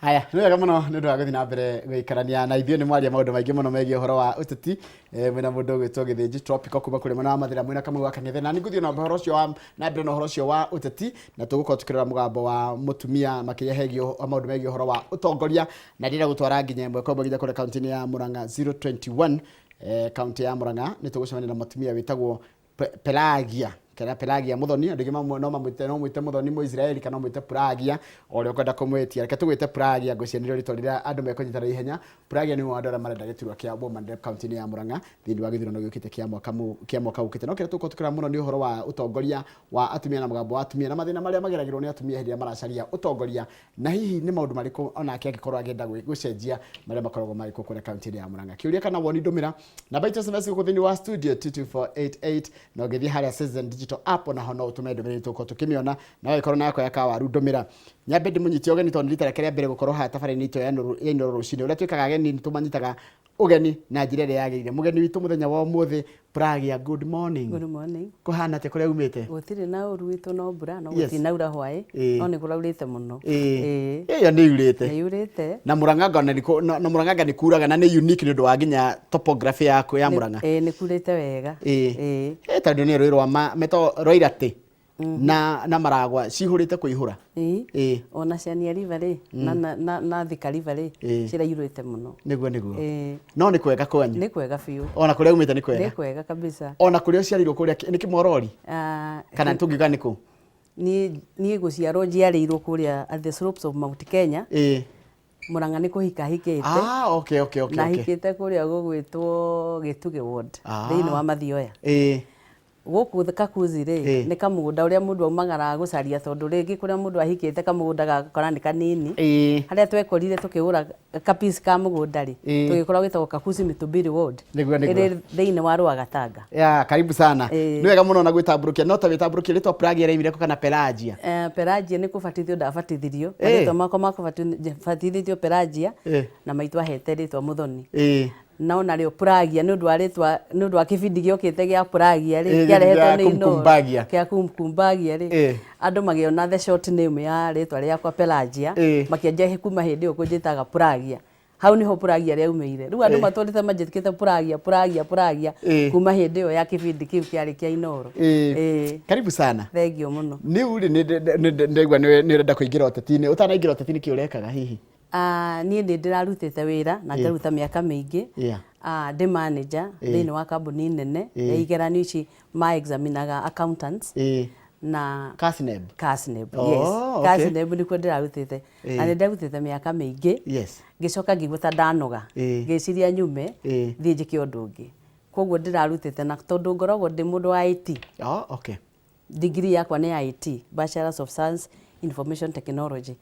Haya, nĩ wega mũno nĩ ũndũ wa gũthiĩ na mbere gũikarania na ithuĩ. Nĩ mwaria maũndũ maingĩ mũno megiĩ ũhoro wa ũteti. Mwĩna mũndũ ũgwĩtwo Gĩthĩnji Tropical kuma kũrĩ mwena wa Mathĩra, mwĩna Kamau wa Kang'ethe. Na nĩ ngũthiĩ na ũhoro ũcio wa na mbere na ũhoro ũcio wa ũteti, na tũgũkorwo tũkĩrora mũgambo wa mũtumia makĩria hegiĩ maũndũ megiĩ ũhoro wa ũtongoria, na ndĩrenda gũtwara nginya ĩmwe kwa ĩmwe nginya kũrĩa kaunti-inĩ ya Murang'a 021. Kaunti ya Murang'a nĩ tũgũcemania na mũtumia wĩtagwo Pelagia, kana Pelagia Muthoni. Andũ aingĩ no mamwĩte, no mwĩte Muthoni Mũisiraeli kana no mwĩte Pelagia, o ũrĩa ũkwenda kũmwĩtia. Reke tũgwĩte Pelagia, ngwĩciria nĩrĩo rĩtwa rĩrĩa andũ mekũnyita na ihenya. Pelagia nĩ ũmwe wa andũ arĩa marenda gĩturwa kĩa Woman Rep kaunti-inĩ ya Murang'a thĩinĩ wa gĩthurano gĩũkĩte kĩa mwaka ũkĩte. No kĩrĩa tũgũkorwo tũkĩrora mũno nĩ ũhoro wa ũtongoria wa atumia na mũgambo wa atumia na mathĩna marĩa mageragĩrwo nĩ atumia hĩndĩ ĩrĩa maracaria ũtongoria, na hihi nĩ maũndũ marĩkũ onake angĩkorwo agĩenda gũcenjia marĩa makoragwo magĩkwo kũrĩa kaunti-inĩ ya Murang'a. Kĩũria kana woni, ndũmĩra namba itũ SMS gũkũ thĩinĩ wa studio 22488, na ũngĩthiĩ harĩa Citizen Digital App onaho no ũtũme ndũmĩrĩri, tũgũkorwo tũkĩmĩona. Na ũgĩkorwo na yakwa ya kawaru, ndũmĩra. Nyambe ndĩmũnyite ũgeni tondũ nĩ rita rĩake rĩa mbere gũkorwo haha tabarĩra-inĩ itũ ya Inooro rũcinĩ. Ũrĩa twĩkaga, ageni nĩ tũmanyitaga ũgeni na njĩra ĩrĩa yagĩrĩire. Mũgeni witũ mũthenya wa ũmũthĩ, Pragia, good morning. Good morning. Kũhana atĩa kũrĩa umĩte? Gũtirĩ na ũru witũ, no mbura no gũtinaura hwaĩ, no nĩ kũraurĩte mũno. Ĩyo nĩ yurĩte. Nĩ yurĩte. Na Murang'a na Murang'a nĩ kuraga, na nĩ unique nĩ ũndũ wa nginya topography yaku ya Murang'a. Ĩĩ, nĩ kurĩte wega. Ĩĩ, tondũ nĩ rũĩ rwa metagwo rwa Iratĩ na Maragwa cihũrĩte kũihũra. Ĩĩ. Ona Chania River rĩ, na Thika River rĩ, ciraihũrĩte mũno. Nĩguo. No nĩ kwega kwanyu? Nĩ kwega biũ. Ona kũrĩa umĩte nĩ kwega? Nĩ kwega kabisa. Ona kũrĩa ũciarĩirwo kũrĩa nĩ Kĩmorori? Kana tũngiuga nĩ kũ? Niĩ gũciarwo njiarĩirwo kũrĩa at the slopes of Mount Kenya. Murang'a nĩ kũhika hikĩte. Ah, okay. Na hikĩte kũrĩa gũgwĩtwo Gĩtugĩ ward, thĩinĩ wa Mathioya. Gũkũ Kakuzi rĩ, nĩ kamũgũnda ũrĩa mũndũ aumagaraga gũcaria, tondũ rĩngĩ kũrĩa mũndũ ahikĩte kamũgũnda gakora nĩ kanini. Harĩa twekorire tũkĩgũra ka piece ka mũgũnda rĩ, tũgĩkora gwĩtagwo Kakuzi Mitubiri ward. Nĩguo. Ĩrĩ thĩinĩ wa Rwagatanga. Ya, karibu sana. Nĩ wega mũno na gwĩtambũrũkia. No ta wĩtambũrũkie, rĩtwa Pragia rĩaimire kũ kana Pelagia? Pelagia nĩ kũbatithio ndabatithirio. Marĩtwa makwa ma kũbatithĩtio Pelagia, na maitũ ahete rĩtwa Muthoni. No narĩo Puragia nĩ ũndũ wa rĩtwa, nĩ ũndũ wa kĩbindi gĩokĩte gĩa Puragia rĩ, kĩarehetwo gĩa nĩ Inooro, Kumkumbagia. Kĩa Kumkumbagia rĩ, andũ magĩona the short name ya rĩtwa rĩakwa Pelagia, makĩanjia kuma hĩndĩ ĩyo kũnjĩtaga Puragia. Hau nĩho Puragia rĩaumĩire. Rĩu andũ matũrĩte manjĩtĩkĩte Puragia, Puragia, Puragia kuma hĩndĩ ĩyo ya kĩbindi kĩu kĩarĩ kĩa Inooro. Karibu sana. Thengiũ mũno. Rĩu rĩ, nĩ ndaigua nĩ ũrenda kũingĩra ũteti-inĩ. Ũtanaingĩra ũteti-inĩ, kĩ ũrekaga hihi? Ah, niĩ nĩ ndĩrarutĩte wĩra na ngaruta mĩaka mĩingĩ. Ah, ndĩ manager thĩinĩ wa kambuni nene ya igeranio ici ma examinaga accountants na Kasneb. Kasneb, yes. Kasneb nĩkuo ndĩrarutĩte, na nĩ ndarutĩte mĩaka mĩingĩ. Ngĩcoka ngĩigua ta ndanoga, ngĩciria nyume thiĩ njĩke ũndũ ũngĩ. Koguo ndĩrarutĩte, na tondũ ngoragwo ndĩ mũndũ wa IT. Degree yakwa nĩ ya IT, Bachelors of Science Information Technology.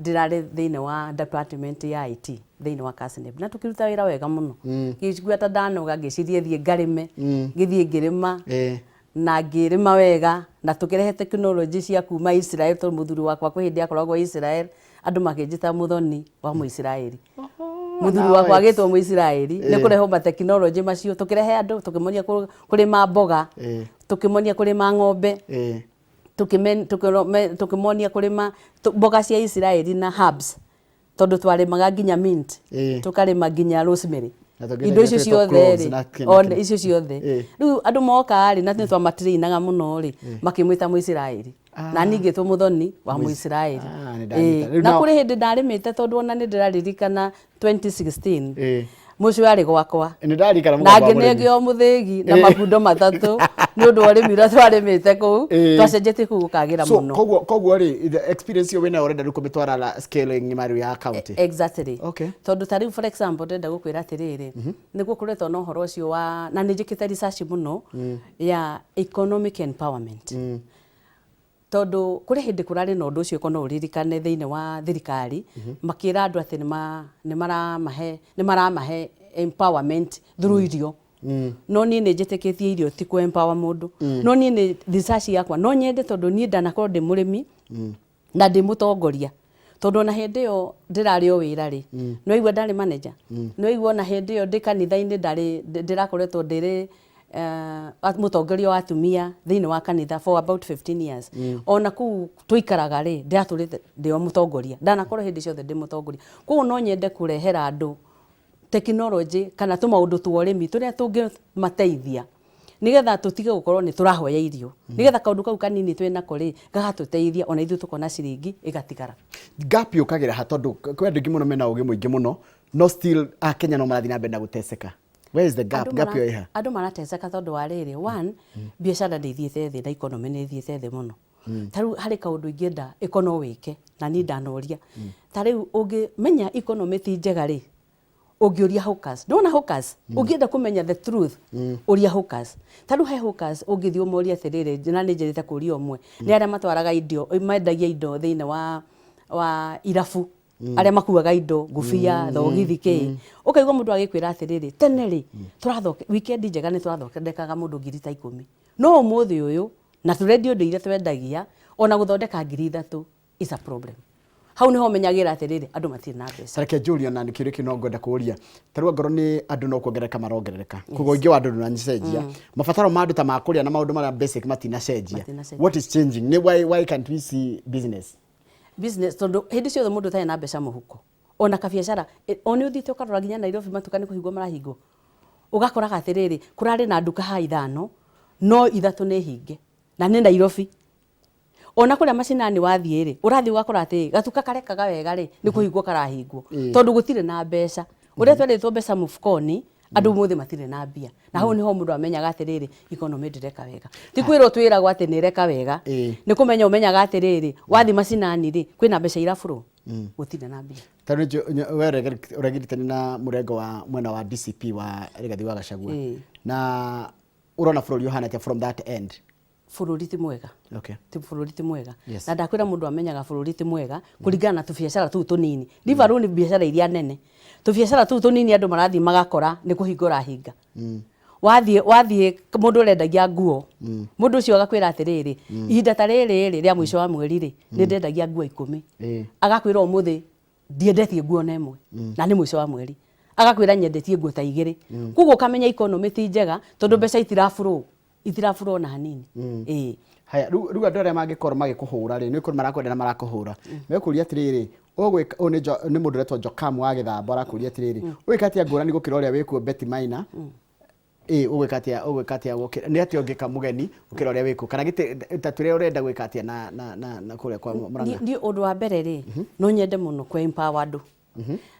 Ndĩrarĩ thĩinĩ wa department ya IT thĩinĩ wa Kasneb na tũkĩruta wĩra wega mũno. Ngĩigua ta ndanoga, ngĩciria thiĩ ngarĩme, ngĩthiĩ ngĩrĩma na ngĩrĩma wega, na tũkĩrehe tekinoronjĩ cia kuma Israel, tondũ mũthuri wakwa kwĩ hĩndĩ akoragwo Israel, andũ makĩnjĩta Mũthoni wa Mũisiraeli. Mũthuri wakwa agĩtwo Mũisiraeli nĩ kũrehwo matekinoronjĩ macio, tũkĩrehe andũ, tũkĩmonia kũrĩma mboga, tũkĩmonia kũrĩma ng'ombe, tũkĩmonia kũrĩma mboga cia Isiraeli na herbs, tondũ twarĩmaga nginya mint, tũkarĩma nginya rosemary. Na tũngĩ indo icio twĩtwo ciothe cloves rĩ, na kĩ na one kĩ. icio ciothe. Rĩu andũ moka rĩ, na nĩ twamatirĩinaga mũno rĩ, makĩmwĩta Mũisiraeli, na niĩ ngĩtwo Mũthoni wa Mũisiraeli. Ah, nĩ ndanyita. Rĩu Na kũrĩ hĩndĩ ndarĩmĩte, tondũ ona nĩ ndĩraririkana 2016 mũcio arĩ gwakwa Nĩ ndarikana na mũgambo wa mũrĩmi. ngĩnengeo mũthĩgi na makundo matatũ nĩ ũndũ wa ũrĩmi ũrĩa twarĩmĩte kũu. Twacenjetie kũu gũkagĩra So mũno. koguo rĩ, the experience ĩyo wĩnayo ũrenda rĩu kũmĩtwara la scaling ng'ima rĩu ya county? Exactly. Tondũ ta rĩu, for example, ndĩrenda gũkwĩra atĩrĩrĩ, nĩ gũkoretwo na ũhoro ũcio wa, na nĩ njĩkĩte research mũno ya economic empowerment, tondũ kũrĩ hĩndĩ kũrarĩ na ũndũ ũcio ko no ũririkane thĩinĩ wa thirikari, makĩra andũ atĩ nĩ maramahe empowerment through irio. No niĩ nĩ njĩtĩkĩtie irio ti kũ empower mũndũ. No niĩ nĩ research yakwa no nyende, tondũ niĩ ndanakorwo ndĩ mũrĩmi na ndĩ mũtongoria, tondũ ona hĩndĩ ĩyo ndĩrarĩ o wĩra rĩ, no igua ndarĩ manager, no igua ona hĩndĩ ĩyo ndĩ kanitha-inĩ ndarĩ ndĩrakoretwo ndĩrĩ Mũtongoria wa atumia thĩinĩ wa kanitha for about 15 years. Ona kũu tũikaraga rĩ, ndĩratũrĩte ndĩ o mũtongoria, ndanakorwo hĩndĩ ciothe ndĩ mũtongoria. Koguo no nyende kũrehera andũ technology kana tũmaũndũ twa ũrĩmi tũrĩa tũngĩmateithia nĩgetha tũtige gũkorwo nĩ tũrahoya irio, nĩgetha kaũndũ kau kanini twĩ nako rĩ, gagatũteithia ona ithuĩ tũkona ciringi ĩgatigara. Gap yũkagĩra ha? Tondũ kwĩ andũ aingĩ mũno mena ũgĩ mũingĩ mũno, no still Akenya no marathiĩ na mbere na gũteceka. Where is the gap? Andũ Gap mara- ĩyo ĩha? Andũ marateceka tondũ wa rĩrĩ, one, biacara nĩ ithiĩte thĩ na economy nĩ ĩthiĩte thĩ mũno. Ta rĩu harĩ kaũndũ ingĩenda ĩko no wĩke na niĩ ndanoria. Ta rĩu ũngĩmenya economy ti njega rĩ, ũngĩũria hawkers. Ndona hawkers, ũngĩenda kũmenya the truth, ũria hawkers. Ta rĩu he hawkers ũngĩthiĩ ũmorie atĩrĩrĩ, na nĩ njĩrĩte kũria ũmwe, nĩ arĩa matwaraga indo, mendagia indo thĩinĩ wa irabu, arĩa makuaga indo, ngũbia, thogithi, kĩ. Ũkaigua mũndũ agĩkwĩra atĩrĩrĩ, tene rĩ, tũrathoke weekend njega nĩ tũrathondekaga mũndũ 10,000. No ũmũthĩ ũyũ, na tũrendia indo iria twendagia, ona gũthondeka 3,000 is a problem. Hau niho menyagĩra atĩrĩrĩ, andũ matirĩ na mbeca. Reke njũrie, ona kĩũria kĩu no ngwenda kũũria. Ta rĩu angorwo nĩ andũ no kuongerereka marongerereka, koguo ũingĩ wa andũ ndũnacenjia, mabataro ma andũ ta ma kũrĩa na maũndũ marĩa basic matinacenjia. Matinacenjia. What is changing? Nĩ why can't we see business? Business, tondũ hĩndĩ ciothe mũndũ ũtarĩ na mbeca mũhuko, ona kabiacara o nĩ ũthiĩte ũkarora nginya Nairobi matuka nĩ kũhingwo marahingwo. Ũgakoraga atĩrĩrĩ, kũrarĩ na nduka haha ithano, no ithatũ nĩ hinge, na nĩ Nairobi. Ona kũrĩa macinani wathiĩ rĩ, ũrathiĩ ũgakora atĩ gatuka karekaga wega rĩ, nĩ kũhingwo karahingwo tondũ gũtirĩ na mbeca. Ũrĩa twerĩtwo mbeca mũbukoni, andũ ũmũthĩ matirĩ na mbia, na hau niho mũndũ amenyaga atĩrĩrĩ, economy ndĩreka wega. Ti kwĩrwo twĩragwo atĩ nĩ ĩreka wega, nĩ kũmenya ũmenyaga atĩrĩrĩ, wathiĩ macinani rĩ, kwĩna mbeca irabũrwo, gũtirĩ na mbia. Tondũ we ũregiritani na mũrengo wa mwena wa DCP wa Rigathi wa Gachagua, na ũrona bũrũri ũhana atĩa from that end? Bũrũri ti mwega. Ti bũrũri ti mwega. Na ndakwĩra mũndũ amenyaga bũrũri ti mwega kũringana na tũbiacara tũu tũnini. Leave alone biacara iria nene, tũbiacara tũu tũnini andũ marathiĩ magakora nĩ kũhinga ũrahinga. Wathiĩ mũndũ ũrendagia nguo, mũndũ ũcio agakwĩra atĩrĩrĩ, ihinda ta rĩrĩ rĩ rĩa mũico wa mweri rĩ, nĩ ndendagia nguo 10. Agakwĩra ũmũthĩ ndiendetie nguo na ĩmwe, na nĩ mũico wa mweri. Agakwĩra nyendetie nguo ta igĩrĩ. Koguo ũkamenya economy ti njega tondũ mbeca itirabũrwo, itirabũrwo ona hanini. Ĩĩ. Haya, rĩu andũ arĩa mangĩkorwo magĩkũhũra rĩ, nĩ kũrĩ marakwenda na marakũhũra, mekũria atĩrĩrĩ, ũgwĩka ũyũ nĩ mũndũ ũretwo Jokam wa Gĩthamba, arakũria atĩrĩrĩ, ũgwĩka atĩa ngũrani gũkĩra ũrĩa wĩkuo Betty Maina? Ĩĩ, ũgwĩka atĩa gũkĩra, nĩ atĩa ũngĩka mũgeni gũkĩra ũrĩa wĩkuo, kana gĩtĩ ta twĩre ũrenda gwĩka atĩa na kũrĩa kwa Murang'a? Niĩ ũndũ wa mbere rĩ, no nyende mũno kũ empower andũ,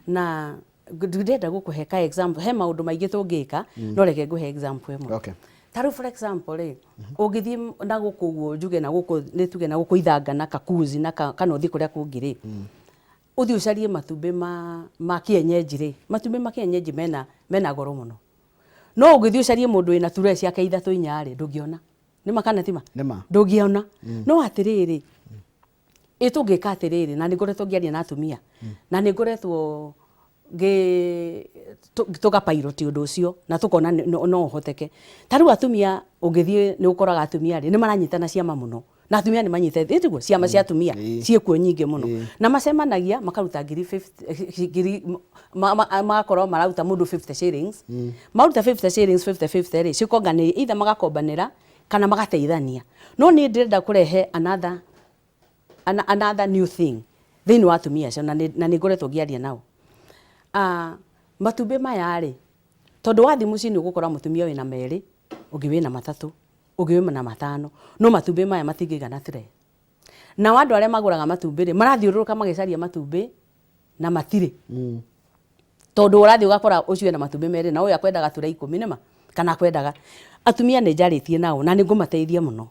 na ndĩrenda gũkũhe ka example. He maũndũ maingĩ tũngĩka, no reke ngũhe example ĩmwe. Ta rĩu for example rĩ, ũngĩthiĩ na gũkũ ũguo njuge na gũkũ nĩ tuge na gũkũ Ithanga na Kakuzi na kana ũthiĩ kũrĩa kũngĩ rĩ, ũthiĩ ũcarie matumbĩ ma kienyeji rĩ, matumbĩ ma kienyeji mena goro mũno. No ũngĩthiĩ ũcarie mũndũ wĩna ture ciake ithatũ inya rĩ, ndũngĩona. Nĩ ma kana ti ma? Nĩ ma. Ndũngĩona. No atĩrĩrĩ, ĩ tũngĩka atĩrĩrĩ, na nĩ ngoretwo ngĩaria na atumia, na nĩ ngoretwo tũga pilot ũndũ ũcio na tũkona no ũhoteke. Ta rĩu atumia ũngĩthiĩ nĩ ũkoraga atumia rĩ, nĩ maranyitana ciama mũno, na atumia nĩ manyitĩte, tiguo? Ciama cia atumia ciĩkuo nyingĩ mũno, na macemanagia makaruta ngiri 50, ngiri magakorwo mararuta mũndũ 50 shillings. Maruta 50 shillings, 50 50 rĩ, cikonganĩria, either magakombanĩra kana magateithania. No niĩ ndĩrenda kũrehe another new thing thĩinĩ wa atumia acio, na nĩ ngoretwo ngĩaria nao. Matumbĩ maya rĩ, tondũ wathiĩ mũciĩ nĩ ũgũkora mũtumia wĩna merĩ, ũngĩ wĩna matatũ, ũngĩ wĩna matano, no matumbĩ maya matingĩigana tray. Nao andũ arĩa magũraga matumbĩ rĩ, marathiũrũrũka magĩcaria matumbĩ na matirĩ, tondũ ũrathiĩ ũgakora ũcio ena matumbĩ merĩ na ũyũ akwendaga ture 10, nĩma kana akwendaga. Atumia nĩ njarĩtie nao na nĩ ngũmateithia mũno.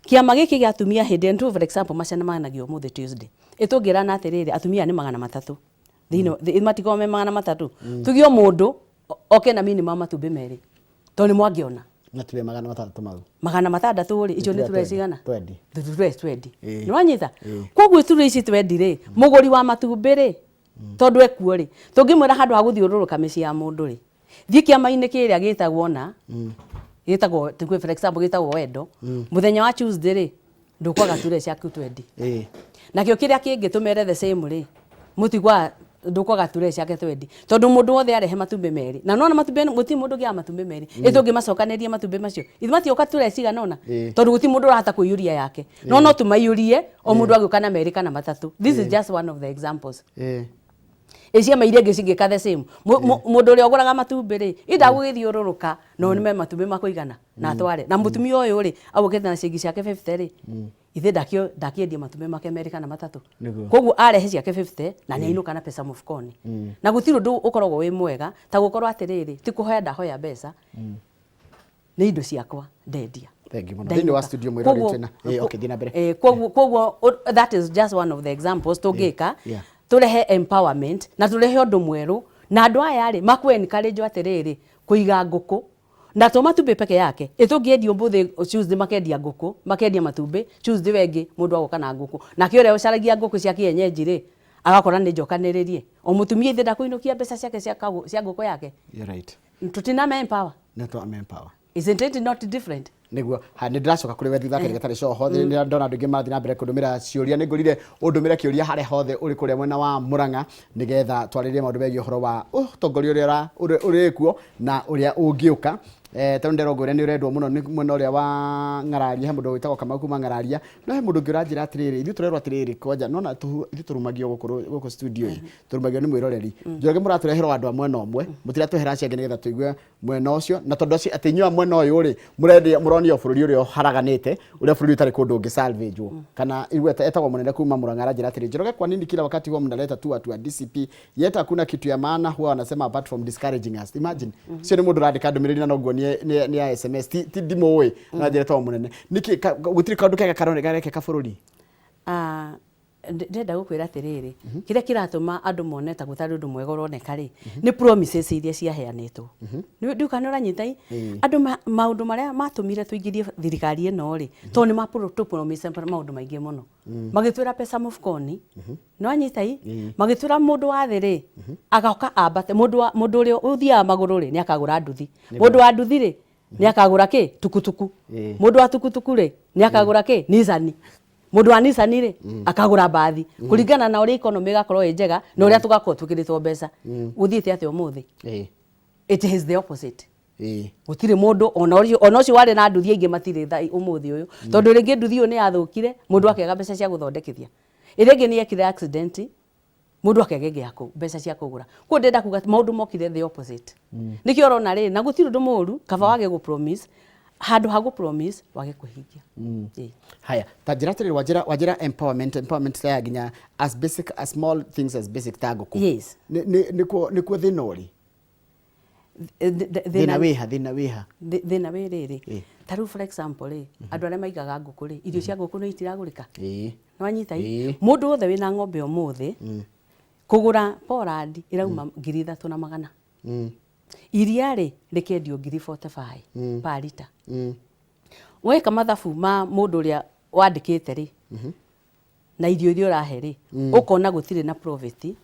Kĩama gĩkĩ gĩa atumia hĩndĩ ĩno, for example, macemanagia ũmũthĩ Tuesday, ĩtũngĩrana atĩrĩrĩ, atumia nĩ 300 thĩinĩ, matikorwo me 300, tuge o mũndũ oke na minimum matumbĩ merĩ, tondũ nĩ mwangĩona. Matumbĩ 600 mau. 600 rĩ, icio nĩ ture cigana? Twendi. Ture twendi. Nĩ wanyita? Koguo ture ici twendi rĩ, mũgũri wa matumbĩ rĩ, tondũ ekuo rĩ, tũngĩmwĩra handũ ha gũthiũrũrũka mĩciĩ ya mũndũ rĩ, thiĩ kĩama-inĩ kĩrĩa gĩtagwo na gĩtagwo tuge for example gĩtagwo Wendo, mũthenya wa Tuesday rĩ, ndũkwaga ture ciaku twendi. Nakĩo kĩrĩa kĩngĩ tũmere the same rĩ, mũtigwa Ndũkwaga ture ciake twendi, tondũ mũndũ wothe arehe matumbĩ merĩ, na nona matumbĩ gũtirĩ mũndũ ũngĩaga matumbĩ merĩ. Ĩ tũngĩmacokanĩria matumbĩ macio, ithuĩ matioka ture cigana ũna? Tondũ gũtirĩ mũndũ ũrahota kũiyũria yake, no no tũmaiyũrie o mũndũ agĩũka na merĩ kana matatũ. This is just one of the examples. Ĩ ciama iria ingĩ cingĩka the same? Mũndũ ũrĩa ũgũraga matumbĩ rĩ, indagũgĩthiũrũrũka no nĩme matumbĩ makũigana na atware na mũtumia ũyũ rĩ, agũkĩte na ciringi ciake 50 rĩ, ithe ndakĩendia matumbĩ make merĩ kana matatũ. Koguo arehe ciake 50 na nĩainũka na pesa mfukoni. Na gũtirĩ ũndũ ũkoragwo wĩ mwega ta gũkorwo atĩrĩrĩ, ti kũhoya ndahoya mbeca, nĩ indo ciakwa ndendia. Thank you mũno. Thĩinĩ wa studio mwĩroreri twĩna, okay, thiĩ na mbere. Koguo that is just one of the examples tũngĩka tũrehe empowerment na tũrehe ũndũ mwerũ, na andũ aya rĩ makũ encourage atĩrĩrĩ, kũiga ngũkũ na to matumbĩ peke yake. Ĩ tũngĩendia ũmũthĩ Tuesday makendia ngũkũ, makendia matumbĩ Tuesday wengĩ, mũndũ agoka na ngũkũ, nake ũrĩa ũcaragia ngũkũ cia kienyeji rĩ, agakora nĩ njokanĩrĩrie o mũtumia ithe ndakũinũkia mbeca ciake cia ngũkũ yake. You're right. Tũtina empower. Nĩ twa empower. Isn't it not different? Nĩguo ha nĩ ndĩracoka kũrĩ we thutha kĩrĩ gatarĩ coho. Nĩ ndona andũ aingĩ marathiĩ na mbere kũndũmĩra ciũria. Nĩ ngũrire ũndũmĩre kĩũria harĩa hothe ũrĩ kũrĩa mwena wa Murang'a, nĩgetha twarĩrie maũndũ megiĩ ũhoro wa ũtongoria ũrĩa ũrĩ kuo na ũrĩa ũngĩũka. Tondũ ndĩrerwo ngwĩre nĩ ũrendwo mũno nĩ mwena ũrĩa wa Ng'araria. He mũndũ wĩtagwo Kamau kuma Ng'araria, no he mũndũ ũngĩ ũranjĩra atĩrĩrĩ, ithuĩ tũrerwo atĩrĩrĩ, kwanja nona ithuĩ tũrumagio gũkũ studio ĩ, tũrumagio nĩ mwĩroreri Njoroge, mũratũreherwo andũ a mwena ũmwe, mũtiratũhera acio angĩ nĩgetha tũigue mwena ũcio, na tondũ acio atĩ inyuĩ a mwena ũyũ rĩ, mũrendia mũronio bũrũri ũrĩa ũharaganĩte, ũrĩa bũrũri ũtarĩ kũndũ ũngĩ salvage kana igwe. Etagwo Mũnene kuma Murang'a, aranjĩra atĩrĩ, "Njoroge, kwa nini kila wakati huwa mnaleta tu watu wa DCP, yet hakuna kitu ya maana huwa wanasema apart from discouraging us?" Imagine, ũcio nĩ mũndũ ũrandĩka ndũmĩrĩri na noguo nĩ ya SMS, ti ndimũĩ, aranjĩra etagwo Mũnene. Nĩkĩ gũtirĩ kaũndũ kega karekeka bũrũri? Ah, ndĩrenda gũkwĩra atĩrĩrĩ, kĩrĩa kĩratũma andũ mone ta gũtarĩ ũndũ mwega ũroneka rĩ, nĩ promises iria ciaheanĩtwo. Ndiũĩ kana nĩ ũranyita ĩ. Andũ maũndũ marĩa matũmire tũingĩrie thirikari ĩno rĩ, tondũ nĩ matũ promise maũndũ maingĩ mũno, magĩtwĩra pesa mfukoni. Nĩ wanyita ĩ? Magĩtwĩra mũndũ wa thĩ rĩ, agoka ambate, mũndũ ũrĩa ũthiaga magũrũ rĩ, nĩ akagũra nduthi, mũndũ wa nduthi rĩ, nĩ akagũra kĩ tukutuku, mũndũ wa tukutuku rĩ, nĩ akagũra kĩ Nissan, mũndũ wa Nissan rĩ, akagũra mbathi, kũringana na ũrĩa economy ĩgakorwo ĩ njega na ũrĩa tũgakorwo twĩkĩrĩtwo mbeca. Gũthiĩte atĩa ũmũthĩ? It is the opposite. Gũtirĩ mũndũ ona ũcio warĩ na nduthi, aingĩ matirĩ tha ũmũthĩ ũyũ, tondũ rĩngĩ nduthi ĩyo nĩ yathũkire, mũndũ akĩaga mbeca cia gũthondekithia, ĩrĩa ĩngĩ nĩ yekire accident, mũndũ akĩaga ĩngĩ ya mbeca cia kũgũra. Koguo ndĩrenda kuga atĩ maũndũ mokire the opposite. Nĩkĩo ũrona rĩ, na gũtirĩ ũndũ mũũru kaba wage gũ promise, handũ ha gũ promise wage kũhingia. Ĩĩ. Haya, ta njĩra atĩrĩrĩ, wanjĩra empowerment ta ya nginya as basic as small things as basic ta ngũkũ. Nĩkuo thĩna ũrĩ? Thĩna wĩha? Thĩna wĩha? Thĩna wĩ rĩrĩ, ta rĩu for example rĩ, andũ arĩa maigaga ngũkũ rĩ, irio cia ngũkũ nĩ itiragũrĩka. Nĩwanyita ĩ? Mũndũ wothe wĩna ng'ombe ũmũthĩ, kũgũra poland ĩrauma 3,100. Iria rĩ, rĩkendio ngiri 45 per lita. Weka mathabu ma mũndũ ũrĩa wandĩkĩte rĩ, na irio iria ũrahe rĩ, ũkona gũtirĩ na profit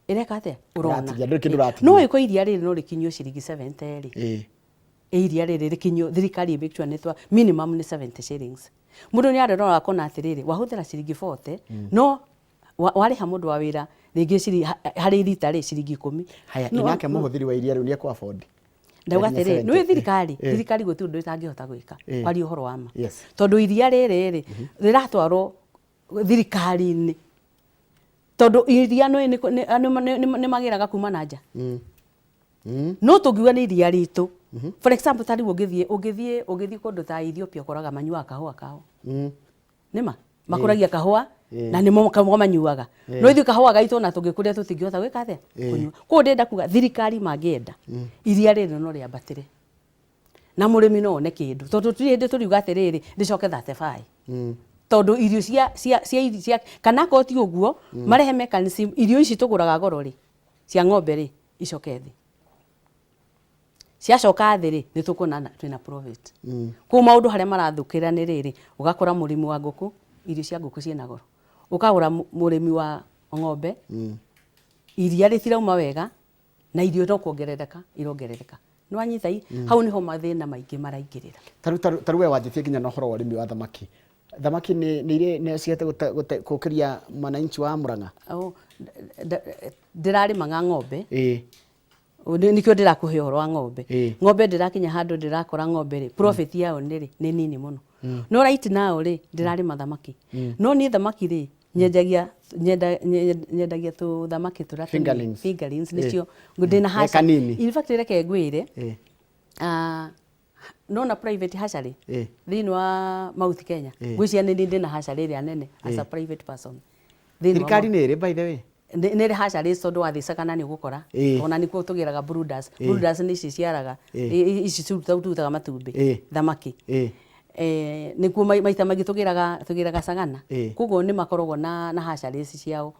ĩreka atĩa ũrona. Ũratigia, ndũrĩ kĩndũ ũratigia. No ĩko iria rĩrĩ no rĩkinyio ciringi 70 rĩ, ĩ iria rĩrĩ rĩkinyio, thirikari ĩ make sure nĩ twa minimum nĩ 70 shillings. Mũndũ nĩ arerora akona atĩrĩrĩ, wahũthĩra ciringi 40, no warĩha mũndũ wa wĩra rĩngĩ harĩ rita rĩ ciringi 10. Haya, inake mũhũthĩri wa iria rĩu nĩ ekũ afford? Ndauga Nginya atĩrĩ, 70. nĩ thirikari, thirikari gũtirĩ ũndũ ĩtangĩhota gwĩka, kwaria ũhoro wa ma. Tondũ iria rĩrĩ rĩ, rĩratwarwo thirikari-inĩ, tondũ iria nĩ magĩraga kuma na nja. No tũngiuga nĩ iria ritũ, for example, ta rĩu ũngĩthiĩ kũndũ ta Ethiopia, ũkoraga manyuaga kahũa kao. Nĩma makũragia kahũa na nĩmo kahũa manyuaga, no ithuĩ kahũa gaitũ ona tũngĩkũria tũtingĩhota gwĩka atĩa, kũnyua. Koguo ndĩrenda kuga thirikari mangĩenda, iria rĩrĩ no rĩambatĩre na mũrĩmi no one kĩndũ, tondũ tũtirĩ hĩndĩ tũriuga atĩrĩrĩ, rĩcoke 35, tondũ irio cia kana akorwo ti ũguo, marehe mechanism, irio ici tũgũraga goro rĩ, cia ng'ombe rĩ, icoke thĩ. Ciacoka thĩ rĩ, nĩ tũkuona twĩna profit. Koguo maũndũ harĩa marathũkĩra nĩ rĩrĩ, ũgakora mũrĩmi wa ngũkũ, irio cia ngũkũ ciĩna goro, ũkagũra mũrĩmi wa ng'ombe, iria rĩtirauma wega na irio no kuongerereka irongerereka. Nĩ wanyita i? Hau niho mathĩna maingĩ maraingĩrĩra. Tarĩu we wanjĩtie nginya na ũhoro wa ũrĩmi wa thamaki. Thamaki nĩ nĩ irĩ nĩ cihete gũkĩria mwananchi wa Murang'a? Oh, ndĩrarĩmaga ng'ombe. Nĩkĩo ndĩrakũhe ũhoro wa ng'ombe. Ng'ombe ndĩrakinya handũ ndĩrakora ng'ombe rĩ, profit yayo nĩ rĩ nĩ nini mũno. No right now rĩ, ndĩrarĩma thamaki. No niĩ thamaki rĩ, nyendagia nyendagia tũthamaki tũrĩa tũnini. Fingerlings. Fingerlings nĩcio ndĩna Ge hatchery. Kanini. In fact, reke ngwĩre, nona private hatchery thĩinĩ wa Mount Kenya, ngwĩciria nĩ niĩ ndĩna hatchery ĩrĩa nene as a private person. Thĩinĩ wa Thirikari nĩ ĩrĩ, by the way? Nĩ ĩrĩ hatcheries, tondũ wathiĩ na nĩ ũgũkora. Ona nĩkuo tũgĩraga brooders. Brooders nĩ ici ciaraga, ici cirutaga matumbĩ thamaki. Nĩkuo maita maingĩ tũgĩraga Sagana. Koguo nĩ makoragwo na hatcheries ciao.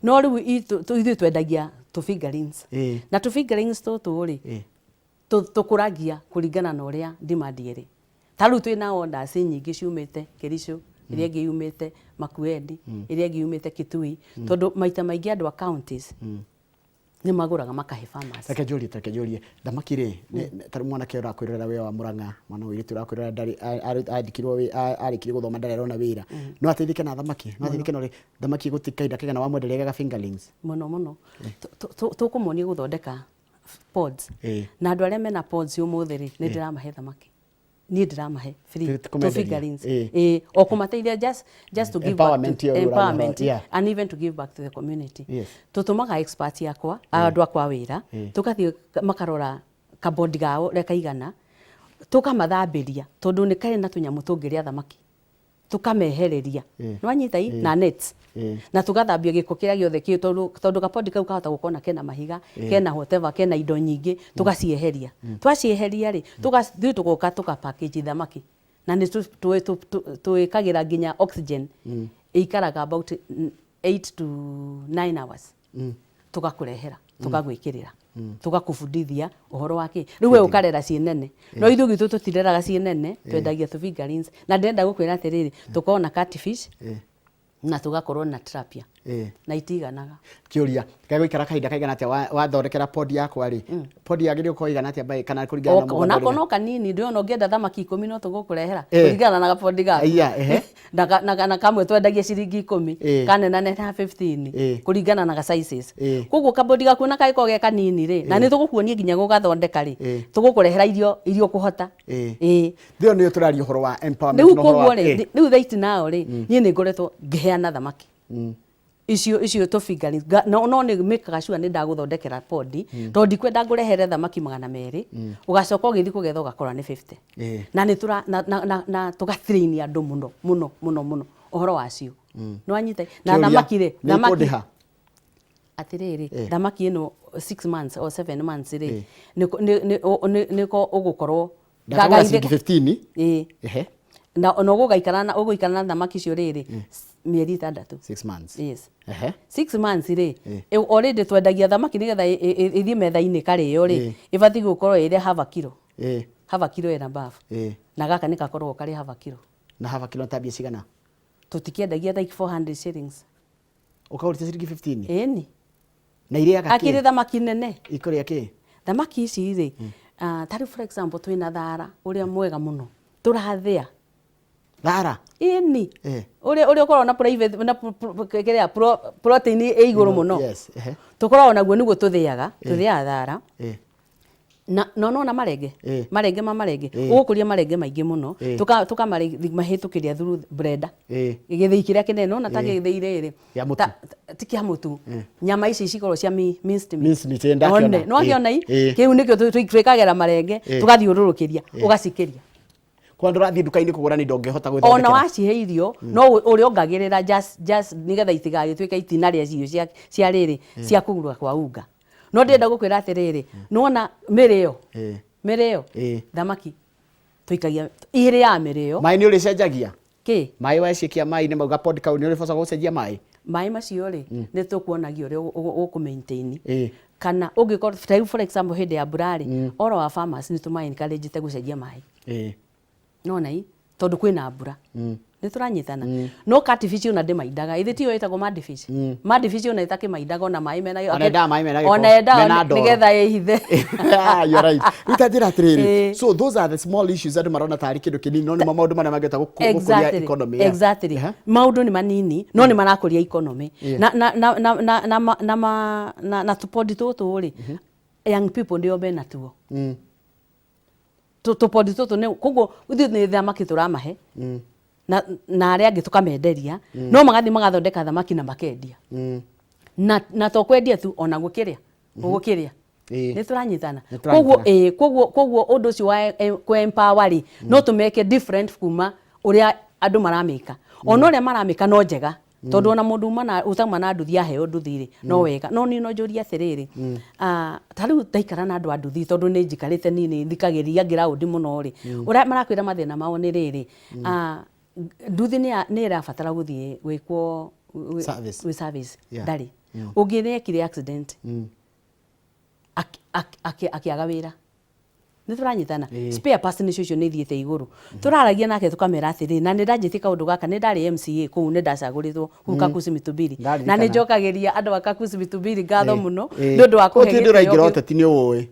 No rĩu ithuĩ twendagia tũ fingerlings. Na tũ fingerlings tũtũ rĩ, tũkũragia kũringana na ũrĩa demand ĩrĩ. Ta rĩu twĩna orders nyingĩ ciumĩte Kericho, ĩrĩa ĩngĩ yumĩte Makueni, ĩrĩa ĩngĩ yumĩte Kitui, tondũ maita maingĩ andũ a counties nĩ magũraga makahe farmers. Reke njũrie, thamaki rĩ, ta rĩu mwanake ũrakwĩrorera wĩ wa Murang'a, mwana wa mũirĩtu ũrakwĩrorera ndarĩ andĩkirwo arĩkirie gũthoma, ndarĩ arona wĩra, no ateithĩke na thamaki? No ateithĩke na ũrĩ thamaki gũti kahinda kaigana wamwenderia gega fingerlings? Mũno mũno. Tũkũmonia gũthondeka pods. Na andũ arĩa mena pods ũmũthĩ rĩ, nĩ ndĩramahe thamaki, niĩ ndĩramahe free. Ti kũmenderia. Tũ fingerlings. Ĩĩ, o kũmateithia, just to give back Empowerment to ĩyo ũrauga. Empowerment and even to give back to the community. Tũtũmaga expert akwa, andũ akwa a wĩra, tũgathiĩ makarora kabodi gao ũrĩa kaigana, tũkamathambĩria tondũ nĩ karĩ na tũnyamũ tũngĩrĩa thamaki, tũkamehereria. Nĩwanyita i na nets na tũgathambia gĩko kĩrĩa gĩothe kĩ tondũ gapodi kau kahota gũkorwo na kena mahiga, kena whatever, kena indo nyingĩ, tũgacieheria. Twacieheria rĩ, ithuĩ tũgoka tũka package thamaki na nĩ twĩkagĩra nginya oxygen ĩikaraga about 8 to 9 hours, tũgakũrehera, tũgagwĩkĩrĩra, tũgakũbundithia ũhoro wa kĩ. Rĩu we ũkarera ciĩ nene, no ithuĩ gwitũ tũtireraga ciĩ nene, twendagia tũ fingerlings. Na ndĩrenda gũkwĩra atĩrĩrĩ, tũkoragwo na catfish na tũgakorwo na tilapia na itiganaga. Kĩũria, gegũikara kahinda kaigana atĩa wathondekera pod yakwa rĩ? Pod yagĩrĩirwo gũkorwo ĩigana atĩa kana kũringana na mũgũnda Onako ũrĩa? No kanini, ndĩrona ũngĩenda thamaki 10 no tũgũkũrehera kũringana na gabodi gaku. Aya, ehe. Na kamwe twendagia ciringi 10, kanenaneha 15, kũringana na ga sizes. Koguo kabodi gaku na kangĩkorwo ge kanini rĩ, na nĩ tũgũkuonia nginya gũgathondeka rĩ, tũgũkũrehera irio iria ũkũhota. Thĩo nĩyo tũraria ũhoro wa empowerment Rĩu na ũhoro wa koguo rĩ, rĩu right now rĩ, niĩ nĩ ngoretwo ngĩheana thamaki icio tũ fingerlings. No nĩ mĩkaga sure nĩ ndagũthondekera podi, tondũ ndikwenda ngũrehere thamaki 200, ũgacoka ũgĩthiĩ kũgetha ũgakora nĩ 50. Na nĩ tũra na tũgatrain andũ mũno mũno mũno mũno ũhoro wacio. Nĩ wanyita? Na Kĩũria, thamaki rĩ, nĩ thamaki ikũndĩha? Atĩrĩrĩ, thamaki ĩno 6 months or 7 months rĩ, nĩko ũgũkorwo Ndakagũra ciringi 15. Na ũgũgaikara na thamaki icio rĩrĩ mĩeri 6. 6 months. Yes. 6 months rĩ, already twendagia thamaki nĩgetha ĩthiĩ metha-inĩ karĩo rĩ, ĩbatiĩ gũkorwo ĩrĩ half a kilo, half a kilo and above. Na gaka nĩ gakoragwo karĩ half a kilo. Na half a kilo ta mbia cigana? Tũtikĩendagia like 400 shillings. Ũkagũrĩte ciringi 15? Ĩni. Na irĩaga Akĩrĩ kĩ? Thamaki nene. Ikũrĩa kĩ? Thamaki ici rĩ, ta rĩu for example twĩna thara ũrĩa mwega mũno tũrathĩa. Thara? Ĩni. Ũrĩa ũkoragwo na private na kĩrĩa protein ĩ igũrũ mũno. Yes, ehe. Tũkoragwo naguo, nĩguo tũthĩaga thara. Na no nona marenge, marenge ma marenge, ũgũkũria marenge maingĩ mũno, tũkamahĩtũkĩria through blender, gĩthĩi kĩrĩa kĩnene nona ta gĩthĩi rĩrĩ. Kĩa mũtu. Ti kĩa mũtu, nyama ici cikoragwo cia minced meat. Minced meat, ndakĩona. One, nĩwakĩona i? Kĩu nĩkĩo twĩkagĩra marenge, tũgathiũrũrũkĩria, ũgacikĩria. Kwa ndũrathiĩ nduka-inĩ kũgũra nĩ indo ũngĩhota Ona gwĩthondekera. Wacihe irio no ũrĩa ongagĩrĩra just nĩgetha itigagĩtuĩke itinarĩa irio cia rĩrĩ cia kũgũra kwa unga. No ndĩrenda gũkwĩra atĩrĩrĩ, nĩwona mĩrĩo, mĩrĩo, thamaki tũikagia irĩaga mĩrĩo. Maĩ nĩ ũrĩcenjagia? Kĩ? Maĩ waciĩkia maĩ-inĩ mau, gapod kau nĩ ũrĩboca gũcenjia maĩ? Maĩ macio rĩ, nĩ tũkuonagia ũrĩa ũkũ maintain, kana ũngĩkorwo ta rĩu for example hĩndĩ ya mbura rĩ, all our farmers nĩ tũma encourage gũcenjia maĩ. Nona i tondũ kwĩna mbura. Nĩ tũranyitana? No catfish ona ndĩmaindaga, ithe tiyo ĩtagwo madfish? Madfish ona ĩtakĩmaindaga ona maĩ mena Ona yendaga maĩ mena gĩko, ona yendaga mena ndoro. nĩgetha ĩhithe. Ah, you're right. Rĩu ta njĩra atĩrĩrĩ, so those are the small issues andũ marona tarĩ kĩndũ kĩnini, no nĩmo maũndũ marĩa mangĩhota gũkũria economy. Exactly. Maũndũ nĩ manini no nĩ marakũria economy. Na na na na na na ma- na ma- na na tũpondi tũtũ rĩ, young people nĩo mena tuo. Tũpondi tũtũ nĩ koguo ithuĩ nĩ thamaki tũramahe na arĩa angĩ tũkamenderia, no magathiĩ magathondeka thamaki na makendia. Na to kwendia tu, ona gũkĩrĩa ũgũkĩrĩa. Nĩ tũranyitana? Nĩ tũranyitana. Koguo ũndũ ũcio wa kũ empower rĩ, no tũmeke different kuma ũrĩa andũ maramĩka. Ona ũrĩa maramĩka no njega, tondũ ona mũndũ uma na ũtauma na nduthi aheo nduthi rĩ, no wega. No niĩ no njũrie atĩrĩrĩ, ta rĩu ndaikara na andũ a nduthi, tondũ nĩ njikarĩte niĩ nĩ thikagĩrĩria ngĩraũndi mũno rĩ, ũrĩa marakwĩra mathĩna mao nĩ rĩrĩ, nduthi nĩ ĩrabatara gũthiĩ gwĩkwo Service. Gwĩ service. Ndarĩ ũngĩ nĩ ekire accident akĩaga wĩra. Nĩ tũranyitana? Spare parts nĩcio icio nĩ ithiĩte igũrũ. Tũraragia nake tũkamera atĩrĩ, na nĩ ndanjĩtie kaũndũ gaka, nĩ ndarĩ MCA kũu, nĩ ndacagũrĩtwo kũu Kakusi Mitubiri, na nĩ Ndaririkana. njokagĩria andũ a Kakusi Mitubiri ngatho mũno nĩ ũndũ wa Kũu kũhe ti hĩndĩ gĩtĩo ũraingĩra kĩu. ũteti nĩ ũĩ.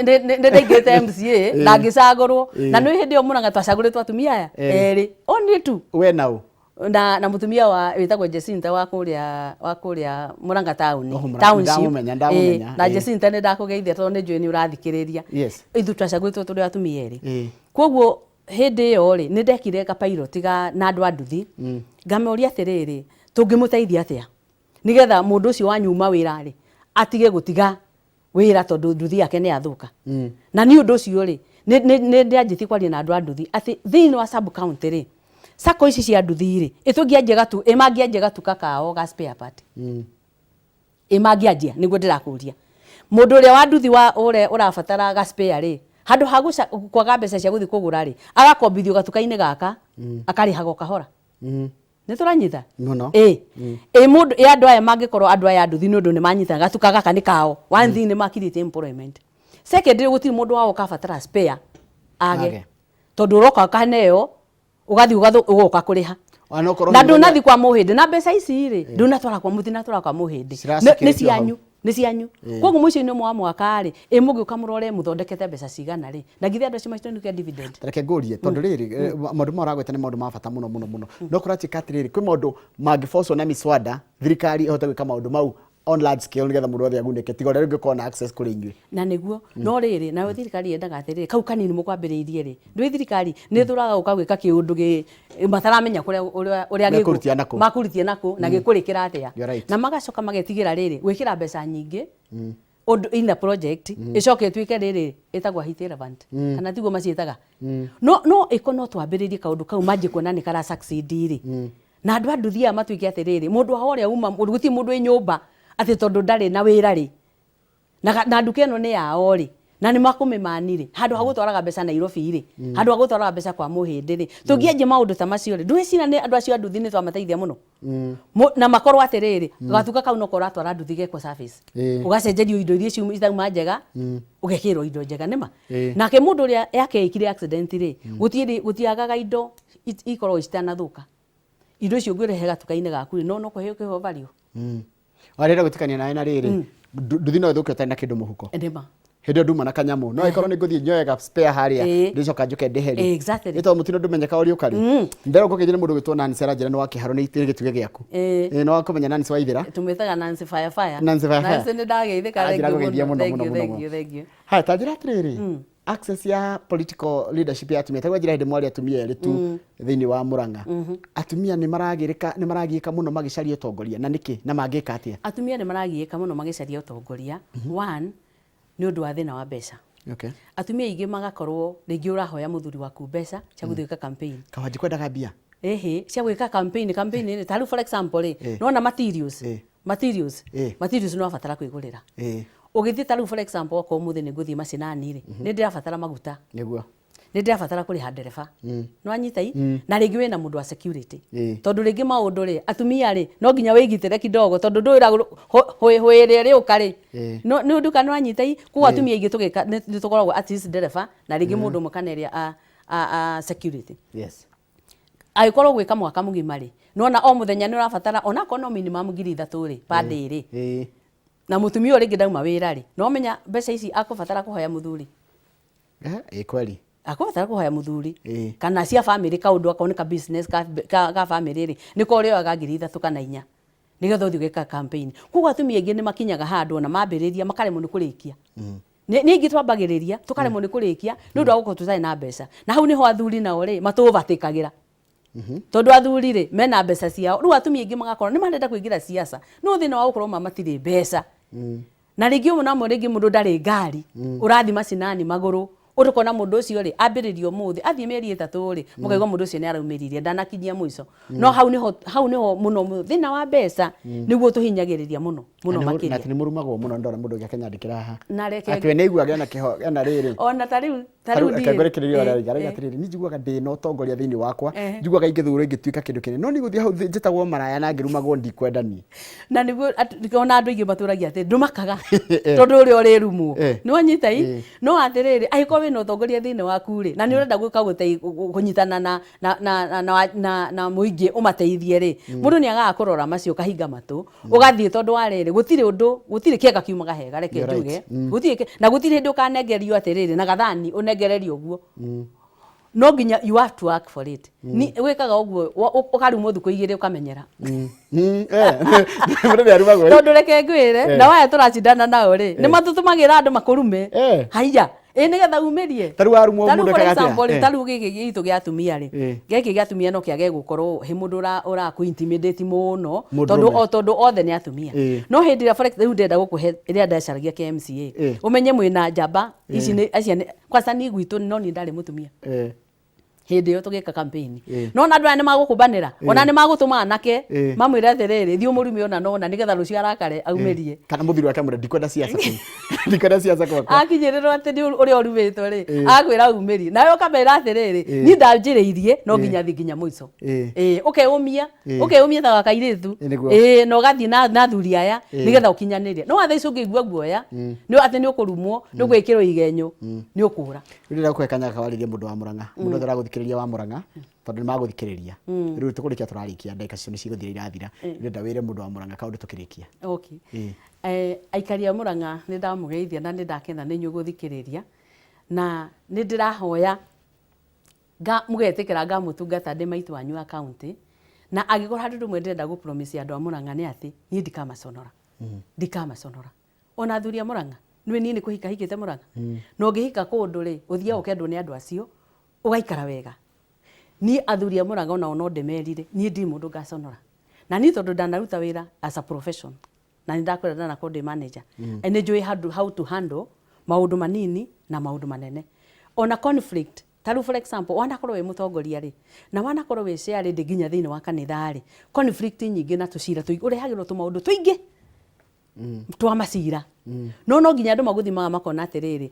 Nĩ ndaingĩrĩte MCA na ngĩcagũrwo, na nĩ hĩndĩ ĩyo Mũrang'a twacagũrĩtwo atumia aya erĩ, only two. We nau? Na mutumia wa wĩtagwo Jacinta wa kũrĩa Mũrang'a town. Oh, Mũrang'a, Township. ndamũmenya, ndamũmenya, Na Jacinta, nĩ ndakũgeithia tondũ nĩ njũĩ nĩ ũrathikĩrĩria. Ithuĩ twacagũrĩtwo tũrĩ atumia erĩ. Koguo hĩndĩ ĩyo rĩ, nĩ ndekire ka pilot ga na andũ a nduthi, ngamoria atĩrĩrĩ, tũngĩmũteithia atĩa nĩgetha mũndũ ũcio wanyuma wĩra rĩ, atige gũtiga wĩra tondũ nduthi yake nĩ yathũka. Na nĩ ũndũ ũcio rĩ, nĩ ndĩanjĩtie kwaria na andũ a nduthi atĩ thĩinĩ wa sub county rĩ, sacco ici cia nduthi rĩ, ĩtũngĩanjia gatu ĩ mangĩanjia gatuka kao ga spare part, ĩ mangĩanjia, nĩguo ndĩrakũria, mũndũ ũrĩa wa nduthi wa ũrĩa ũrabatara ga spare rĩ, handũ ha kwaga mbeca cia gũthiĩ kũgũra rĩ, agakombithio gatuka-inĩ gaka, akarĩhaga o kahora. Nĩ tũranyita? Mũno. Ĩ mũndũ ĩ andũ aya mangĩkorwo andũ aya a nduthi nĩ ũndũ nĩ manyita gatuka gaka nĩ kao, one thing, nĩ makirĩte employment. Secondly, gũtirĩ mũndũ wao ũkabatara spare age. Age. Tondũ ũroka ũkaneo, ũgathiĩ ũgoka kũrĩha. Ona okorwo Na hihi ndũnathi kwa mũhĩndĩ na mbeca ici rĩ, ndũnatwara kwa mũtinatwara kwa mũhĩndĩ. Ciracikĩtio Nĩ cianyu. Hau. Nĩ cianyu. Koguo mũico-inĩ ũmwe wa mwaka rĩ, ĩ mũgĩũka mũrore mũthondekete mbeca cigana rĩ, na githĩ andũ acio mationire dividend? Reke ngũrie, tondũ rĩrĩ, maũndũ maya ũragweta nĩ maũndũ ma bata mũno mũno mũno, no kũratuĩka atĩrĩrĩ, kwĩ maũndũ mangĩbocwo na miswada, thirikari ĩhote gwĩka maũndũ mau on large scale nĩgetha mũndũ wothe agunĩke, tiga ũrĩa rĩngĩ ũkorwo na access kũrĩ inyuĩ. Na nĩguo, no rĩrĩ, nayo thirikari yendaga atĩrĩrĩ, kau kanini mũkwambĩrĩirie rĩ, ndũĩ thirikari nĩ ĩthũraga gũka gwĩka kĩũndũ gĩ mataramenya kũrĩa ũrĩa Mekũrutia nakũ. Makũrutia nakũ na gĩkũrĩkĩra atĩa. You're right. Na magacoka magetigĩra rĩrĩ, gwĩkĩra mbeca nyingĩ ũndũ in a project ĩcoke ĩtuĩke rĩrĩ ĩtagwo hit relevant, kana tiguo maciĩtaga? No ĩko no twambĩrĩrie kaũndũ kau, manjie kuona nĩ kara succeed rĩ, na andũ a nduthi aya matuĩke atĩrĩrĩ, mũndũ wao ũrĩa uma gũtirĩ mũndũ wĩ nyũmba atĩ tondũ ndarĩ na wĩra rĩ, na nduka ĩno nĩ yao rĩ, na nĩ makũmĩmani rĩ, handũ ha gũtwaraga mbeca Nairobi rĩ, handũ ha gũtwaraga mbeca kwa mũhĩndĩ rĩ, tũngĩanjia maũndũ ta macio rĩ, ndwĩcira nĩ andũ acio a nduthi nĩ twamateithia mũno? Na makorwo atĩrĩrĩ, gatuka kau no ũratwara nduthi gekwo service, ũgacenjerio indo iria itauma njega, ũgekĩrwo indo njega nĩma. Nake mũndũ ũrĩa yake ĩkire accident rĩ, gũtirĩ gũtiagaga indo ikoragwo citanathũka. Indo icio ũngĩrehe gatuka-inĩ gaku rĩ, no kũheo kĩheo value. Warenda gwĩtĩkania nawe na rĩrĩ, nduthi no ĩthũke ũtarĩ na kĩndũ mũhuko. Nĩma. Hĩndĩ ĩyo nduma na kanyamũ, no ĩkorwo nĩ ngũthiĩ njoe ga spare harĩa, ndĩcoka njũke ndĩhe rĩ. Nĩ tondũ mũtino ndũmenyeka ũrĩũka rĩ. Mbere ũkũgeithia nĩ mũndũ ũgwĩtwo Nancy, aranjĩra nĩ wa Kĩharũ, nĩ gĩtugĩ gĩaku. Nĩ wakũmenya Nancy wa Ithĩra? Tũmwĩtaga Nancy Fire Fire. Nancy Fire Fire. Nancy, nĩ ndageithĩka. Aranjĩra Thank you ngũgeithie mũno. mũno, Thank mũno, you, mũno, thank mũno. you, thank you. Haya, ta njĩra atĩrĩrĩ, access ya political leadership ya atumia, taguo njĩra hĩndĩ mwarĩ atumia erĩ tu thĩinĩ wa Murang'a, atumia nĩ maragĩrĩka, nĩ maragiĩka mũno magĩcaria ũtongoria, na nĩkĩ, na mangĩka atĩa? Atumia nĩ maragiĩka mũno magĩcaria ũtongoria. One, nĩ ũndũ wa thĩna wa mbeca. Atumia aingĩ magakorwo rĩngĩ ũrahoya mũthuri waku mbeca cia gũthiĩ gwĩka campaign. Kawanji kwendaga mbia. Ĩhĩ, cia gwĩka campaign. Campaign rĩ, ta rĩu for example rĩ, nĩwona materials, materials, materials nĩ ũrabatara kwĩgũrĩra. Ũgĩthiĩ ta rĩu for example, okorwo ũmũthĩ nĩ ngũthiĩ macinani rĩ, nĩ ndĩrabatara maguta, nĩ ndĩrabatara kũrĩha ndereba, nĩ wanyita i na rĩngĩ wĩna mũndũ wa security, tondũ rĩngĩ maũndũ rĩ, atumia rĩ, no nginya wĩgitĩre kidogo, tondũ ndũĩ hwĩ ĩrĩa ĩrĩũka rĩ. No nĩ ũndũ kana nĩ wanyita i koguo atumia aingĩ tũgĩka nĩ tũkoragwo at least ndereba na rĩngĩ mũndũ ũmwe kana ĩrĩa a security. Angĩkorwo gwĩka mwaka mũgima rĩ, nona o mũthenya nĩ ũrabatara onakorwo no minimum 3,000 rĩ, per day rĩ, na mũtumia ũyũ rĩngĩ ndauma wĩra rĩ, no menya mbeca ici akũbatara kũhoya mũthuri. Ĩ kweli. Akũbatara kũhoya mũthuri. Kana cia family kaũndũ akorwo nĩ ka business ka family rĩ, nĩko ũrĩoyaga 3,000 kana 4 nĩgetha ũthiĩ ũgeka campaign. Koguo atumia aingĩ nĩ makinyaga handũ ona mambĩrĩria makaremwo nĩ kũrĩkia. Nĩ aingĩ twambagĩrĩria tũkaremwo nĩ kũrĩkia nĩ ũndũ wa gũkorwo tũtarĩ na mbeca. Na hau nĩho athuri nao rĩ matũbatĩkagĩra. Tondũ athuri rĩ mena mbeca ciao. Rĩu atumia aingĩ magakorwo nĩ marenda kũingĩra siasa no thĩna wa gũkorwo ma matirĩ mbeca. Na rĩngĩ ũmwe na ũmwe rĩngĩ mũndũ ndarĩ ngari, ũrathiĩ macinani magũrũ, ũkona mũndũ ũcio rĩ ambĩrĩria ũmũthĩ athiĩ mĩeri 3 rĩ, mũkaigua mũndũ ũcio nĩ araumĩrire ndanakinyia mũico. No hau nĩho, hau nĩho mũno mũno thĩna wa mbeca nĩguo tũhinyagĩrĩria mũno mũno makĩria. Na atĩ nĩ mũrumagwo mũno, ndona mũndũ ũngĩ akĩnyandĩkĩra haha. Na reke Atĩ we nĩ aiguaga ena kĩho, ena rĩrĩ. Ona ta rĩu, ta rĩu Reke ngũrĩkĩrĩrie ũrĩa arauga. Arauga atĩrĩrĩ, niĩ njiguaga ndĩ na ũtongoria thĩinĩ wakwa, njiguaga ingĩthurwo ingĩtuĩka kĩndũ kĩnene, no niĩ gũthiĩ hau njĩtagwo maraya na ngĩrumagwo ndikwenda niĩ. Na nĩguo ona andũ aingĩ matũragia atĩ ndũmakaga tondũ ũrĩa ũrĩrumwo. Nĩ wanyita i? No atĩrĩrĩ, angĩkorwo wĩna ũtongoria thĩinĩ waku rĩ, na nĩ ũrenda gwĩka kũnyitana na mũingĩ ũmateithie rĩ, mũndũ nĩ agaga kũrora macio ũkahinga matũ, ũgathiĩ tondũ wa rĩrĩ, gũtirĩ ũndũ, gũtirĩ kĩega kiumaga hega, reke You're right. njuge. Gũtirĩ na gũtirĩ hĩndĩ ũkanengerio atĩrĩrĩ, na gathani ũnengererio ũguo. No nginya you have to work for it. Ni wĩkaga ũguo, ũkarumwo thikũ igĩrĩ ũkamenyera. Mũndũ nĩ arumagwo, eh? Tondũ reke ngwĩre, na waya tũracindana nao rĩ, nĩ matũtũmagĩra andũ makũrume. Haiya, ĩ nĩgetha umĩrie. Ta rĩu warumwo Ta rĩu mũndũ for ekaga atĩa? example rĩ, ta rĩu gĩkĩ gitũ gĩa atumia rĩ, gĩkĩ gĩa atumia no kĩage gũkorwo he mũndũ ũrakũ intimidate mũno, Mũndũ tondũ ũmwe. o tondũ othe nĩ atumia. No hĩndĩ ĩrĩa for example, rĩu ndĩrenda gũkũhe ĩrĩa ndacaragia kĩa MCA, ũmenye mwĩna njamba ici nĩ, acio nĩ, kwanza niĩ gwitũ no niĩ ndarĩ mũtumia. Hĩndĩ ĩyo tũgĩka campaign. No na andũ aya nĩ magũkũmbanĩra, ona nĩ magũtũma anake, mamwĩre atĩrĩrĩ, thiĩ ũmũrume ona nona nĩgetha rũciũ arakare aumĩrie. Kana mũthuri wake amwĩre ndikwenda siasa kũu. Ndikwenda siasa gwakwa. Akinyĩrĩrwo atĩ nĩ ũrĩa ũrumĩtwo rĩ, akwĩra aumĩrie. Nawe ũkamera atĩrĩrĩ, niĩ ndanjĩrĩirie no nginya thiĩ nginya mũico. Ũkeyũmia, ũkeyũmia ta kairĩtu. Nĩguo. Na ũgathiĩ na athuri aya nĩgetha ũkinyanĩrie. No thaa ici ũngĩigua guoya, nĩ atĩ nĩ ũkũrumwo, nĩ ũgwĩkĩrwo igenyo, nĩ ũkũra. Rĩu ndĩrenda gũkũhe kanya gaka warĩrie mũndũ wa Murang'a, mũndũ wothe ũragũthikĩrĩria wa Murang'a, tondũ nĩ magũthikĩrĩria. Rĩu tũkũrĩkia tũrarĩkia, ndagĩka ciitũ nĩ cigũthira irathira. Ndĩrenda wĩre mũndũ wa Murang'a kaũndũ tũkĩrĩkia. Okay. Aikari a Murang'a nĩ ndamũgeithia na nĩ ndakena nĩ inyuĩ gũthikĩrĩria, na nĩ ndĩrahoya mũgetĩkĩra ngamũtungata ndĩ maitũ wanyu wa county, na angĩkorwo handũ rĩmwe ndĩrenda gũ promise andũ a Murang'a nĩ atĩ niĩ ndikamaconora. Ndikamaconora. Ona athuri a Murang'a, nĩ niĩ nĩ kũhika hikĩte Murang'a. Na ũngĩhika kũndũ rĩ, ũthiaga ũkendwo nĩ andũ acio, ũgaikara wega. Niĩ athuri a Murang'a onao no ndĩmerire, niĩ ndirĩ mũndũ ngaconora. Na niĩ tondũ ndanaruta wĩra as a profession, na nĩ ndakwĩra ndanakorwo ndĩ manager, nĩ njũĩ how to handle maũndũ manini na maũndũ manene. Ona conflict, ta rĩu for example, wanakorwo wĩ mũtongoria rĩ, na wanakorwo wĩ chair lady nginya thĩinĩ wa kanitha rĩ, conflict nyingĩ na tũcira tũingĩ, ũrehagĩrwo tũmaũndũ tũingĩ twa macira. No no nginya andũ magũthimaga makona atĩrĩrĩ,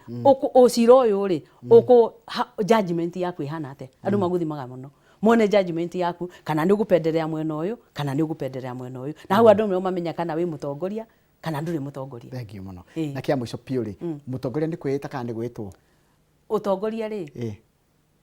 ũcira ũyũ rĩ, judgment yaku ĩhana atĩa? Andũ magũthimaga mũno. Mone judgment yaku, kana nĩ ũgũpenderea mwena ũyũ, kana nĩ ũgũpenderea mwena ũyũ. Na hau andũ nĩo mamenya kana wĩ mũtongoria, kana ndũrĩ mũtongoria. Thank you mũno. Na kĩa mũico biũ rĩ, mũtongoria nĩ kwĩĩta kana nĩ gwĩtwo? Ũtongoria rĩ,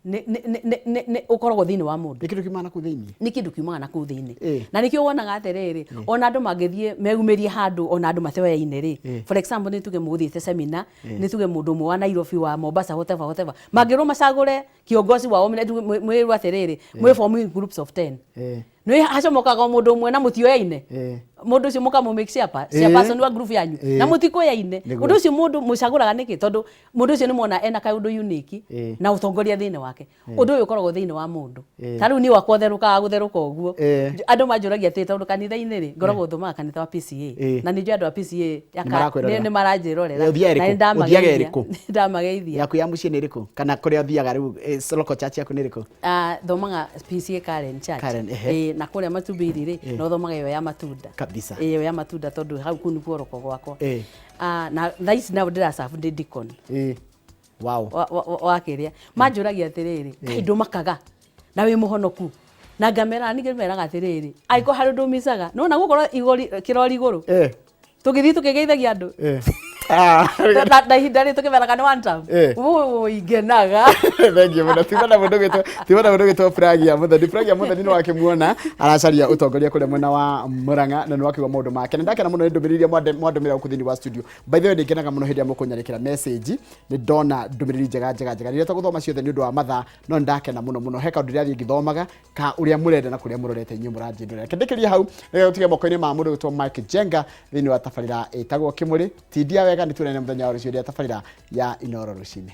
nĩ ũkoragwo thĩinĩ wa mũndũ. Nĩ kĩndũ kiumaga na kũu thĩinĩ? Nĩ kĩndũ kiumaga na kũu thĩinĩ. Na nĩkĩo wonaga atĩrĩrĩ, ona andũ mangĩthiĩ meyumĩrie handũ ona andũ mateoyaine rĩ, for example nĩ tuge mũgũthiĩte seminar, nĩ tuge mũndũ ũmwe wa Nairobi, wa Mombasa, whatever, whatever, mangĩrwo macagũre kiongozi wao, mwĩrwo atĩrĩrĩ, mwĩ form groups of 10. Nĩ hacomokaga o mũndũ ũmwe na mũtioyaine. Mũndũ ũcio mũkamũ make chairperson wa group yanyu. Na mũtikũyaine. Ũndũ ũcio mũndũ mũcagũraga nĩkĩ? Tondũ mũndũ ũcio nĩ mwona ena kaũndũ unique na ũtongoria thĩinĩ wake. Ũndũ ũyũ ũkoragwo thĩinĩ wa mũndũ. Ta rĩu niĩ wakwa ũtherũkaga gũtherũka ũguo. Andũ manjũragia atĩrĩ, tondũ kanitha-inĩ rĩ, ngoragwo thomaga kanitha wa PCA. Na nĩ njũĩ andũ a PCA Nĩ marakwĩrorera. nĩ maranjĩrorera. Ũthiaga Na ĩrĩkũ? nĩ Ũthiaga ndamageithia. ĩrĩkũ? Nĩ ndamageithia. Yaku ya mũciĩ nĩ ĩrĩkũ? Kana kũrĩa ũthiaga rĩu, local church yaku nĩ ĩrĩkũ? Thomaga PCA Karen Church. Karen, ehe. Na kũrĩa Matumbĩiri rĩ, no thomaga ĩyo ya matunda. Kabisa. Ĩyo ya matunda tondũ hau kũu nĩkuo roko gwakwa. Na thaa ici nao ndĩracabu ndĩ deacon. Wow. Wa kĩrĩa. Manjũragia atĩrĩrĩ, kaĩ ndũmakaga na wĩ mũhonoku? Na ngamera, ningĩ meraga atĩrĩrĩ, angĩkorwo harĩ ũndũ ũmicaga, nĩwona gũkorwo igũrũ, kĩrori igũrũ. Tũgĩthiĩ tũkĩgeithagia andũ. Ah, Na ihinda rĩ tũkĩmeraga nĩ one term. Ũũ, ngenaga. Thengiũ mũno. Timana mũndũ gwĩtwo timana mũndũ gwĩtwo Flagia Muthoni. Flagia Muthoni nĩ wakĩmuona aracaria ũtongoria kũrĩa mwena wa Murang'a na nĩ wakĩigua maũndũ make. Na ndakena mũno nĩ ndũmĩrĩri iria mwandũmĩra gũkũ thĩinĩ wa studio. By the way, nĩ ngenaga mũno hĩndĩ ĩrĩa mũkũnyandĩkĩra message, nĩ ndona ndũmĩrĩri njega njega njega. Ndireta gũthoma ciothe nĩ ũndũ wa mathaa, no nĩ ndakena mũno mũno. He kaũndũ ndĩrathiĩ ngĩthomaga ka ũrĩa mũrenda na kũrĩa mũrorete inyuĩ mũranjĩndũra. Reke ndĩkĩrie hau nĩgetha tũtige moko-inĩ ma mũndũ ũgwĩtwo Mike Jenga thĩinĩ wa tabarĩra ĩtagwo Kĩmũrĩ. Tindia wega, nĩ tuonane mũthenya wa rũciũ rĩa tabarĩra ya Inooro rũcinĩ.